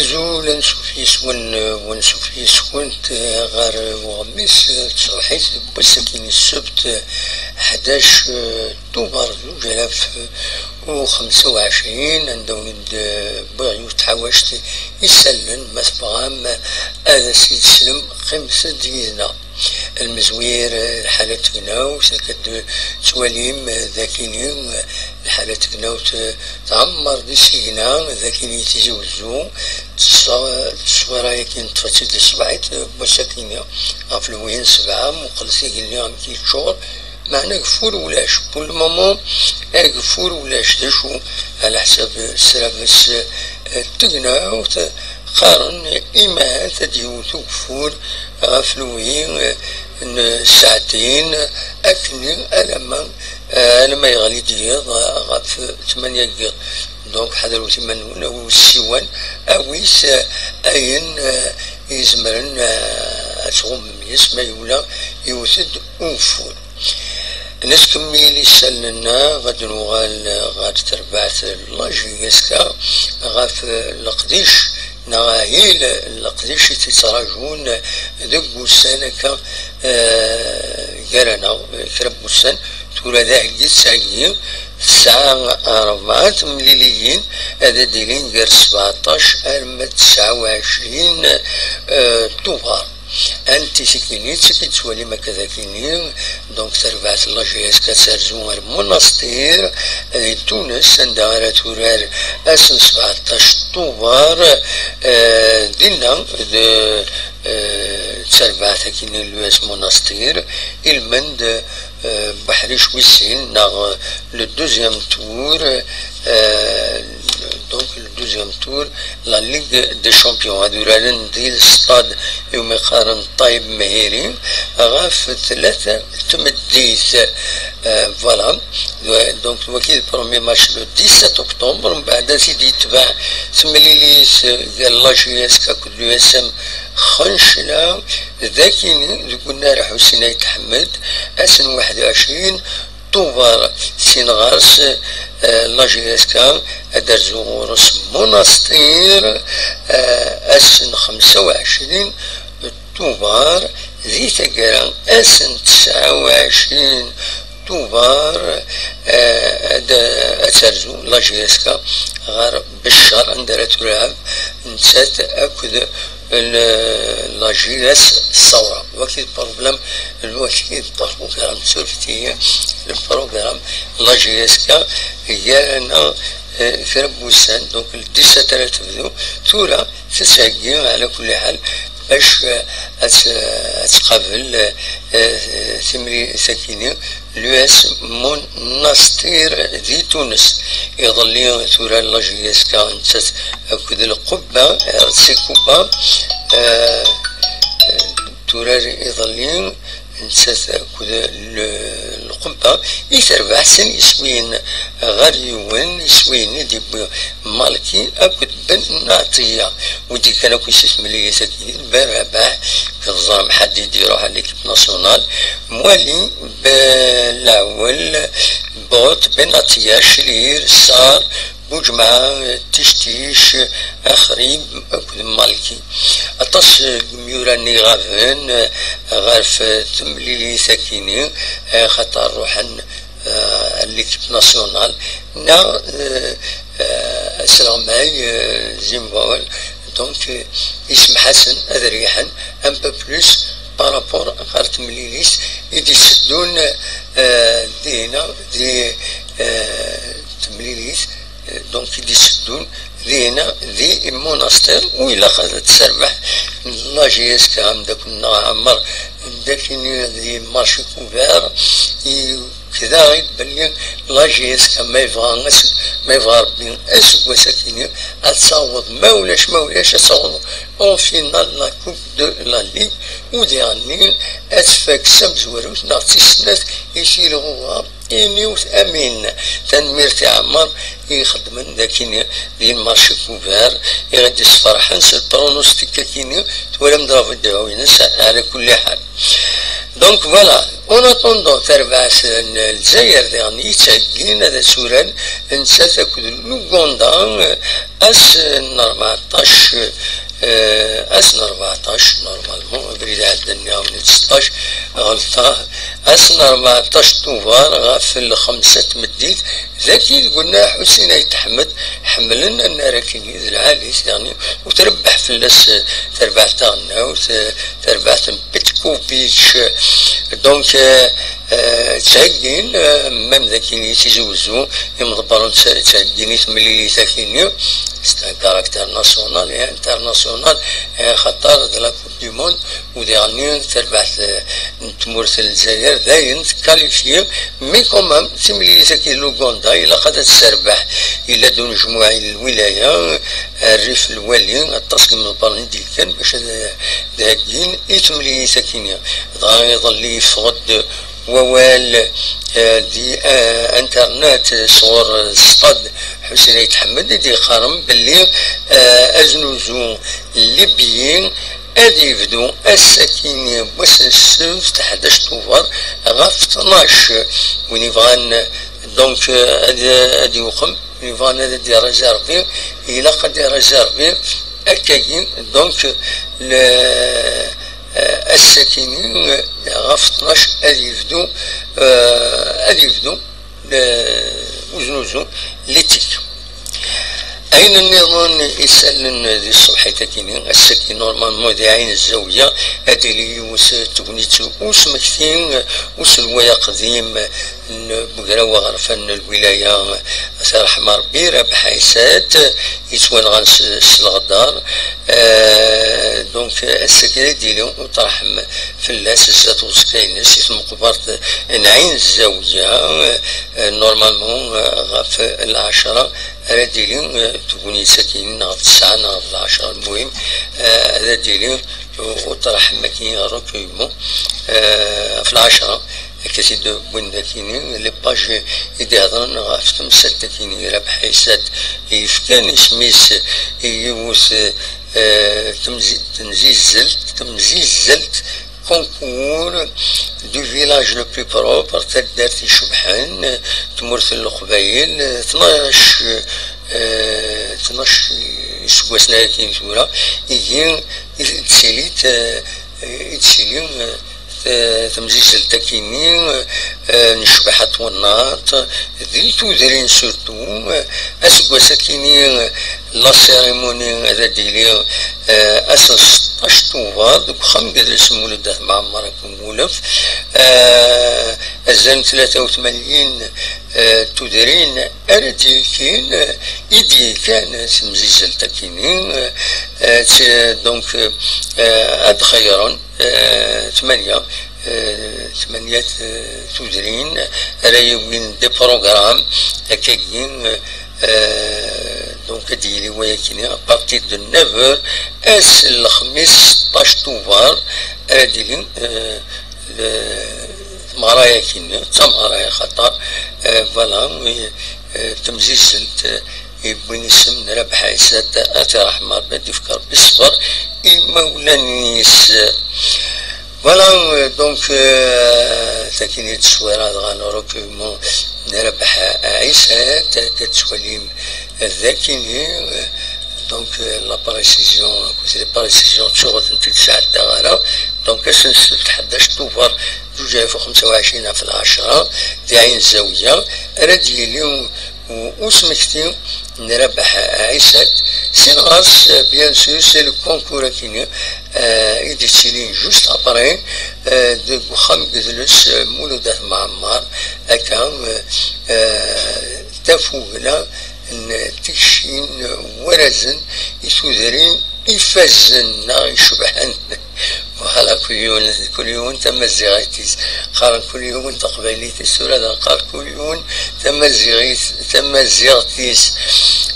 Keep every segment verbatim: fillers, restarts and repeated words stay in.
Azul, ansuf yes-wen, ansuf yes-went ɣer uɣmis n tṣebḥit n wass-agi n ssebt, ḥdac Tubeṛ zuǧ alaf u xemsa u ɛecrin, anda wen-d-wwiɣ yiwet tḥawact isallen, ma tebɣam ad as-id-teslem, qqimet-d yid-neɣ. Lmezwir, lḥala n tegnawt, akka d-tettwalim dagini, lḥala n tegnawt tɛemmer d isigna, dagini Tizi Wezzu, ttṣ-, ttṣwira-yagi neṭṭfet-tt-id di tṣebḥit n wass-agi-nni, ɣef lwihi n sebɛa, muqlet igenni amek yeččur, meɛna ageffur ulac. Pour le moment, ageffur ulac. D acu? Ɛla ḥsab ssrabes, eh, n tegnawt, qqaren, imahat ad d-yewwet ugeffur ɣef lwihi, eh, n ssaɛtin, akken alamma, eh, alamma yeɣli-d yiḍ, eh, ɣef tmanya n yiḍ. Donc, ḥadret iman-nwen, awit ssiwan, awit, eh, ayen, eh, izemren, eh, ad tɣummem yes, ma yewla yewwet-d ugeffur. Nettkemmil isallen-nneɣ, ad nuɣal ɣer terbaɛt n la J S K ɣef leqdic neɣ ahil n leqdic i tt-ittrajun deg wussan akka, eh, gar-aneɣ, kra n wussan, tura d aheggi tesɛeggi, tesɛa rebɛa temliliyin ad d-ilin gar sbeɛṭac arma d tesɛa u ɛecrin, eh, Tubeṛ. Anti tikini, ttiki d-ttwalim akka dagini, donc tarbaɛt n la J S K ad terzu ar Monastir, eh, di Tunes, anda ara turar ass n sbeɛṭac Tubeṛ, eh, dinna, d, eh, d tarbaɛt akini n l'U S Monastir, ilmend, eh, Beḥric wis sin, neɣ le douzième tour, eh, donc le douzième tour, la Ligue des Champions, ad uraren di lestad iwumi qqaren Ṭayeb Mhiri, ɣef tlata n tmeddit. Eh, voilà. Donc, wagi d premier match le dix-sept octobre, mbeɛd ad t-id-yetbeɛ temlilit, eh, gar la J S K akked l'U S M Xencla, d akini deg unnar Ḥusin Ayt Ḥmed, ass n waḥed u ɛecrin Tubeṛ, sin ɣer-s, eh, la J S K ad d-terzu ɣur-s Monastir, eh, ass n xemsa u ɛecrin Tubeṛ, di taggara ass n tesɛa u ɛecrin Tubeṛ, eh, ad, ad terzu la J S K ɣer Beccar, anda ara tulɛeb nettat akked l-, la J S Ṣawra. Wagi d problème, wagi d programme, surfet-iyi, le programme, la J S K gar-aneɣ, eh, kra n wussan, donc le dix-sept ara tebdu, tura tettheggi, ɛla kulli ḥal, bac, eh, ad t-, ad tqabel, eh, timlilit-agi-nni, l'U S Monastir di Tunes. Iḍelli turar la J S K nettat akked Lqubba, R C Kubba, eh, turar iḍelli nettat akked L-, Lqubba, i terbeḥ sin yiswiyen ɣer yiwen, iswiyen i d-yewwi Malki akked Ben Ɛṭiya. Wi d-yekkan akk s temlilit-agi, Ben Rabaḥ, teẓram ḥedd i d-iruḥ à l'équipe nationale, Mwali, Belawel, Bot, Ben Ɛṭiya, Crir, Sar, Buǧemɛa, Tictic, Axrib akked Malki. Aṭas n yimyura-nni iɣaben ɣef temlilit-agi-nni, xaṭer ruḥen, euh, à l'équipe nationale, neɣ, euh, euh, asleɣmay, euh, Zimbabwe, donc, euh, isemḥ-asen ad reyḥen un peu plus par rapport ɣer temlilit i d-itteddun, euh, dinna di, euh, temlilit, euh, donc i d-itteddun dinna di Monastir, u ilaq ad terbeḥ la J S K, ameddakel-nneɣ Ɛmer, d akini di marché couvert, i Kdaɣ-id belli la J S K, ma yebɣa as-, ma yebɣa Rebbi, aseggas akini ad taweḍ, ma ulac, ma ulac, ad taweḍ en finale la Coupe de la Ligue, u diɣenni ad tfak s tamezwarut neɣ tis snat i Tilɣuɣa, iniwt amin. Tanemmirt i Ɛmer i ixeddmen d akini di marché couvert, i ɣ-d-isferḥen s le pronostic akini, twalam-d ɣef ddeɛwa-ines, ɛla kulli ḥal. Donc voilà, En attendant, tarbaɛt n Lezzayer diɣen yettheggin ad as-uran nettat akked Luganda ass n rbeɛṭac, eh, ass n rbeɛṭac, normalement, abrid iɛeddan nniɣ-awen-d seṭṭac, ɣelṭeɣ, ass n rbeɛṭac Tubeṛ ɣef lxemsa n tmeddit, dagi deg unnar Ḥusin Ayt Ḥmed, ḥemmlen annar akkenni d lɛali-s, yeɛni, u trebbeḥ fell-as, eh, terbaɛt taɣelnawt, eh, terbaɛt n Petkovic. Donc, eh, eh, ttheggin, eh, même d akkenni Tizi Wezzu, imḍebbren tt-, ttheggin i temlilit akkenni, c'est un caractère national et international, eh, xaṭer d la du monde, u diɣenni tarbaɛt, eh, n tmurt n Lezzayer, dayen tkalifyi, mais quand même, timlilit-agi n Luganda, ilaq ad tt-terbeḥ. Yella-d unejmuɛ i lwilaya, rrif lwali, aṭas n yimḍebbren i d-yekkan bac ad, ad heggin i temlilit-agi-nni. Dɣa iḍelli yeffeɣ-d wawal, eh, di, eh, internet, eh, sɣur, eh, Stade Ḥusin Ayt Ḥmed, i d-yeqqaren belli, eh, aznuzu libyi ad yebdu ass-agi n wass n ssebt ḥdac Tubeṛ ɣef tnac. Win yebɣan, donc, eh, ad, ad yewqem, win yebɣan ad d-irréservi, ilaq ad d-irréservi akkagi, donc, le, eh, ass-agi-nni, eh, ɣef tnac ad yebdu, eh, ad yebdu, eh, uznuzu, l'éthique. Ayen nniḍen isallen di tṣebḥit-agi-nni, ass-agi, normalement, di Ɛin Zawiya, ad d-tili yiwet n tegnit usmekti, uselway aqdim n ugraw aɣerfan n lwilaya, ad t-yerḥem Rebbi, Rabeḥ Ɛisat, yettwanɣan s, s leɣder. Euh, donc, ass-agi ad d-yili uṭreḥ fell-as zdat uẓekka-ines i tmeqbert n Ɛin Zawiya, euh, normalement, euh, ɣef lɛecṛa ara d-tili, euh, tegnit-agi, neɣ d ttesɛa neɣ d lɛecṛa, المهم, euh, ara d-yili uṭreḥ-agi, recueillement, euh, ɣef lɛecṛa. Akka i d-wwin dagini, les pages i d-ihedṛen ɣef temsalt-agi, Rabeḥ Ɛisat, yefkan isem-is i yiwet, eh, temzi-, temzizzelt, temzizzelt, concours du village le plus propre, taddart icebḥen, tmurt n Leqbayel, tnac, eh, tnac iseggasen-agi tura, ihi i d-tili, eh, i d-tili, eh, t-, temzizzelt-agi-nni, eh, n ccbaḥa n twennaḍt, di tudrin surtout, eh, aseggas-agi-nni, eh, la cérémonie ad d-tili, eh, ass n seṭṭac Tubeṛ deg uxxam n yidles Mulud At Mɛemmer akked Mulef, eh, azal n tlata u tmanyin, eh, tudrin ara d-yekin, eh, i d-yekan temzizzelt-agi-nni, eh, eh, donc, eh, ad xeyyren eh, tmanya, eh, tmanya, eh, tudrin ara yawin des programmes, akkagi, eh, donc ad d-yili wayakini à partir de neuf heures, ass n lexmis seṭṭac Tubeṛ, ara d-yili, eh, le-, tmeɣra-yagi-nni, d tameɣra axaṭer, eh, voilà, eh, eh, temzizzelt, eh, yewwin isem n Rabeḥ Ɛisat, ad t-yerḥem Rebbi, ad d-yefk Rebbi ṣṣber i imawlan-is. Voilà, euh, donc, euh, tagi i d tteswira dɣa n recueillement n Rabeḥ Ɛisat, akka tettwalim dagini, euh, donc, euh, la précision, akked les précisions, ttuɣ ur tent-id-sɛeddaɣ ara. Donc, ass n ssebt ḥdac Tubeṛ zuǧ alaf u xemsa u ɛecrin ɣef lɛecṛa, di Ɛin Zawiya, ara d-yili u-, usmekti n Rabeḥ Ɛisat. Sin ɣer-s, bien sûr, c'est le concours akini, euh, i d-yettilin juste après, euh, deg uxxam n yidles, euh, Mulud At Mɛemmer, akka, euh, euh, tafugla n tikci n warrazen i tudrin ifazen neɣ icebḥen. Voilà, kul yiwen, kul yiwen tamaziɣt-is. Qqaren kul yiwen taqbaylit-is, tura ad nqqar kul yiwen tamaziɣt, tamaziɣt-is.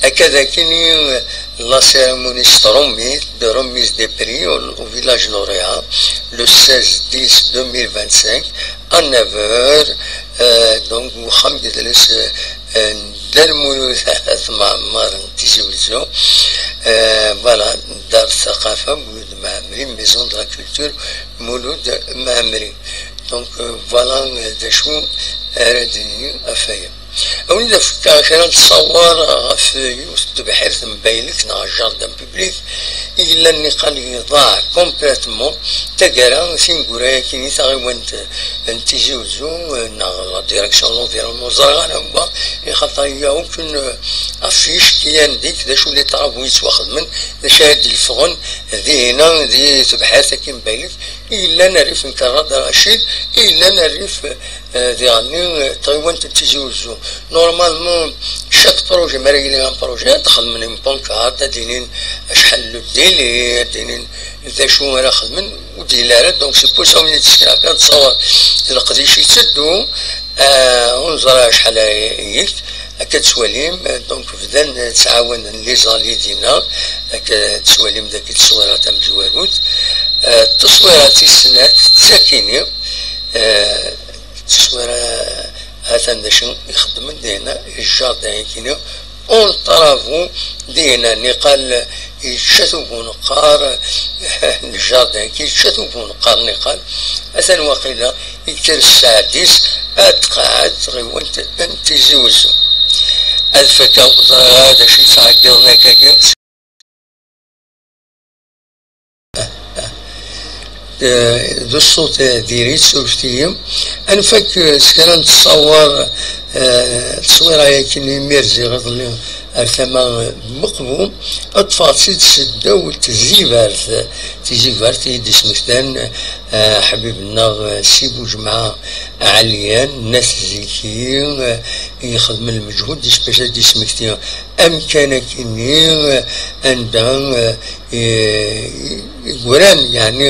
Akka d akini, la cérémonie s tṛumit, de remise des prix au, au village lauréat, le seize dix deux mille vingt-cinq, à neuf heures, euh, donc, deg uxxam n yidles, euh, euh, Dda Lmulud At Mɛemmer n Tizi Wezzu, euh, voilà, Dar Thaqafa Mulud Mɛemmri, Maison de la Culture Mulud Mɛemmri. Donc, euh, voilà, euh, d acu ara d-nini ɣef waya. Awen-d afekkaɣ kra n ttṣawar ɣef yiwet n tebḥirt n Baylek neɣ jardin public i yellan niqal iḍaɛ complètement taggara tineggura-agi i taɣiwant n Tizi Uzzu, euh, neɣ la direction de l'environnement, ẓriɣ ara wa, i xaṭer il y a aucune, euh, affiche qui indique d acu les travaux yettwaxedmen, d acu ara d-yeffɣen dinna di tebḥirt-agi n Baylek. I yellan rrif n Karad Racid, i yellan rrif, eh, diɣenni, eh, tɣiwant n Tizi Uzzu. Normalement, chaque projet, mi ara yili un projet, ad xedmen une pancarte, ad d-inin acḥal le délai, ad d-inin d acu ara xedmen, ur d-yelli ara. Donc, c'est pour ça, win i d-ssekreɣ kan, ttṣawar d leqdic yetteddu, eh, ur neẓri acḥal ara yeg. Akka tettwalim, donc, bdan ttɛawanen les alliés dinna, akka tettwalim dagi tteswira tamezwarut. Eh, tteswira tis snat, d takini, eh, tteswira, ha-t-an d acu i xeddmen dinna, jardin akini, en travaux dinna, niqal yečča-t ubuneqqar, jardin-agi yečča-t ubuneqqar niqal, atan waqila yekker sseɛd-is ad tqeɛɛed tɣiwant n Tizi Uzzu. Ad fakeɣ, ẓriɣ ara d acu yettɛeggiḍen akkagi. Eh, d ṣṣut, eh, diri-t, surfet-iyi. Ad nfak, eh, s kra n ttṣawar, eh, ttṣwira-yagi imir ziɣ iḍelli ar tama n Meqbu, ṭṭfeɣ-tt-id seddaw n Tizibert. Tizibert i d-ismektan, eh, ḥbib-nneɣ, eh, Si Bujemɛa Ɛelyan, n At Ziki, eh, i ixedmen lmeǧhud, ispec ad d-ismekti amkan akini, eh, anda, eh, i, i, i gran, yeɛni,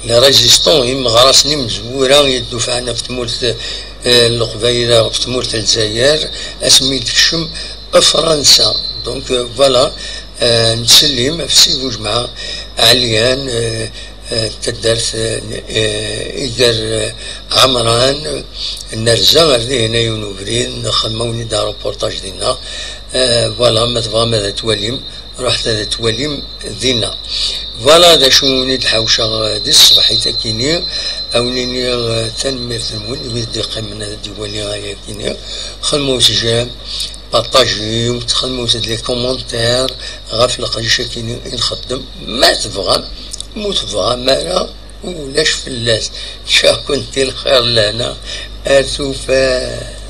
les résistants, imeɣrasen imezwura i yeddufɛen ɣef tmurt, eh, n Leqbayel, ɣef tmurt n Lezzayer, asmi d-tekcem Fransa. Donc, euh, voilà, euh, nettsellim ɣef Si Bujemɛa Ɛelyan, euh, euh, taddart, euh, euh, iger, euh, Ɛemran, euh, nerza ar dihin yiwen ubrid, nexdem-awen-id areportaj dinna. Euh, voilà, ma tebɣam ad twalim, ruḥet ad twalim dinna. Voilà d acu i d-ḥawceɣ, euh, di tṣebḥit akini, awen-iniɣ, euh, tanemmirt-nwen, wid d-iqqimen ad d-iwali ayakini, xedmut j'aime, partagiwt, xedmut-d les commentaires ɣef leqdic-akini i nxeddem. Ma tebɣam, ma ur tebɣam ara, ulac fell-as. Cakun di lxir lehna ar tufat.